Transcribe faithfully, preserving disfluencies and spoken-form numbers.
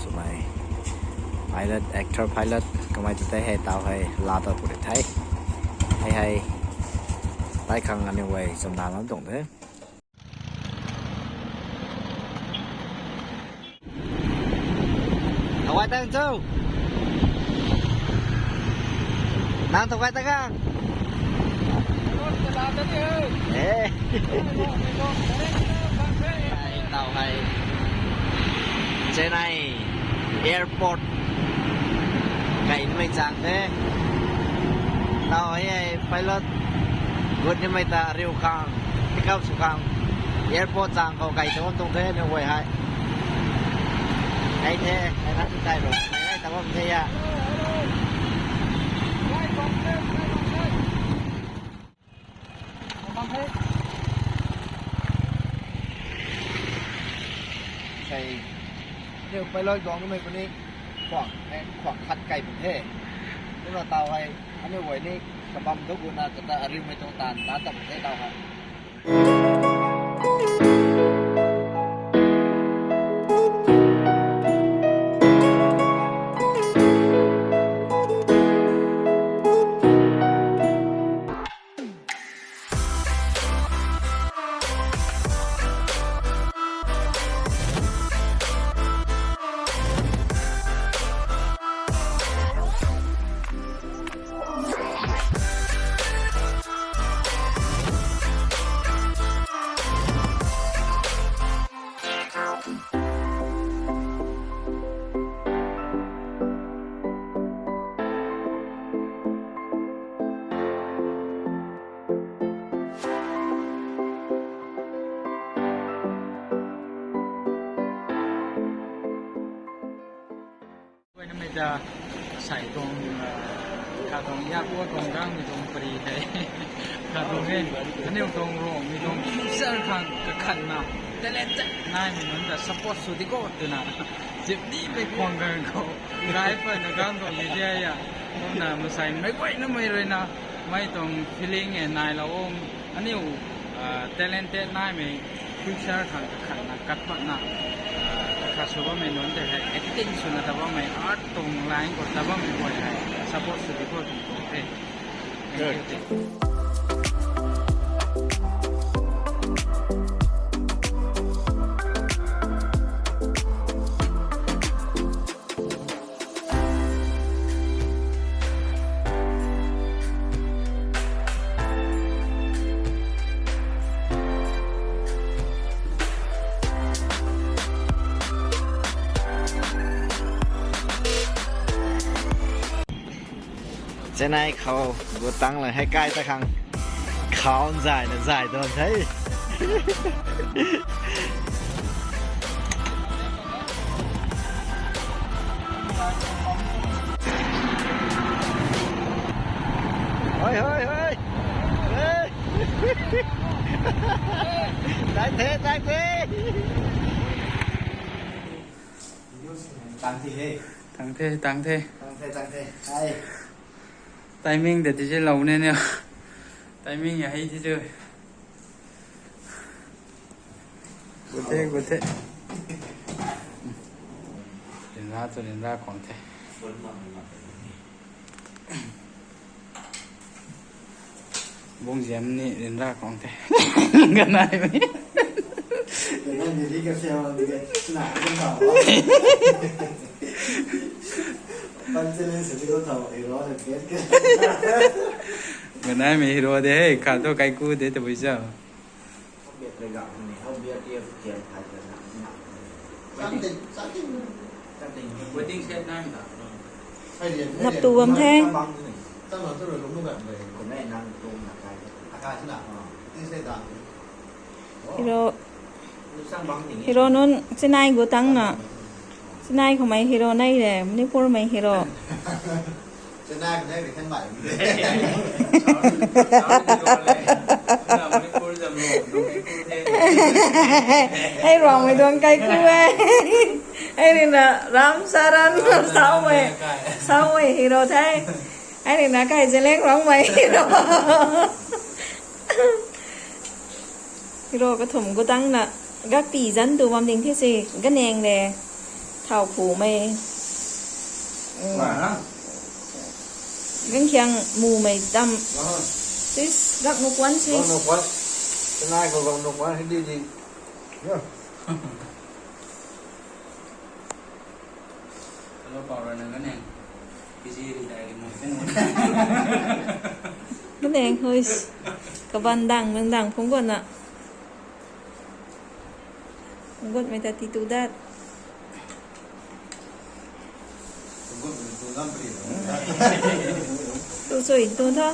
Kamei pilot, actor pilot kamei tu tei hei taw hei la ta puri the. Hei hei, tai khang aniu guay chamdan lam tuang the. Thawai tang cho. Nang thawai tang kang. Eh. Hei, taw hei Chennai Airport kai nimei chang the. Taw hei, hei pilot gut nimei ta riu khang, pick up sw khang, airport chang khou kai tuang tuang the, aniu guay hei. Kai the, kai na tu kai lo, kai ta bam the ya. Sei, aniu pilot guang nimei puni khwang, eh, khwang khat kai bun the. Kumna taw hei, aniu guay ni kabam duk guna kata ariumei tuang taanv ta tam the taw hei. Kuaina mei ta sai tuang, ah, kha tuang ya kua tuang gang mi tuang pari hei. Kha tuang e, aniu tuang Rongmei tuang future khang kakhatna, talented naimei nunc ta support sw di ko twna. Zip ni mei khwang gang khou, rai pwna gang khou ni dia ya. Kumna masai mei guayna mei ruina, mei tuang feeling e nai lou o. Aniu, ah, talented naimei future khang kakhatna, kat patna, ah, kakhat sw bammei nunc tei hei, acting swna ta bammei, art tuang line khou ta bammei guay hei, support sw di ko tuang tuang the. Thank you, thank you. Chennai khou gu tang la hei kai ta khang khou nzay na zay don the. Hoi, hoi, hoi. Hey. Tang the, tang the. Tang the, hey. Tang the, tang the. Tang the, tang the. Hai. Timing de tizilou ne ne. Timing ya hei ti tu. Gu the, gu the. Rinra tu rinra khwang the. Bungziam ni rinra khwang the. Ganai mei. Ganai mei ri ka se wa ni ke. Sina ka sa wa. Pan se le se ko ta wa ri ro le ke. Ganai mei hero de, hei, kha tu kaiku de tabui sa. Nap tu bam the. Hero, hero nunc Chennai gu tang na. Chennai khou mei hero nai re, Manipur mei hero. Chennai khou nai re, Chiang Mai. Hei Rongmei tuang kaiku e. Hei rui na Ram Saran, Saumei, Saumei hero the. Hei rui na kai Zeliangrong mei hero. Hero kathumh gu tang na, gakpi zan tu bam ding the si, ganeng le. Thau khumei. Ganv khiang mumei dam. Sis, gak nu kuan si. Gak nu kuan. Kanai khou gak nu kuan, Hindi di. Hello, pau rui na ganeng. Busy ri dai ri mo. Ganeng, hui. Kaban dang, nang dang phung guan na. Phung guan mei ta ti tu dat. Tu sui, tu tho.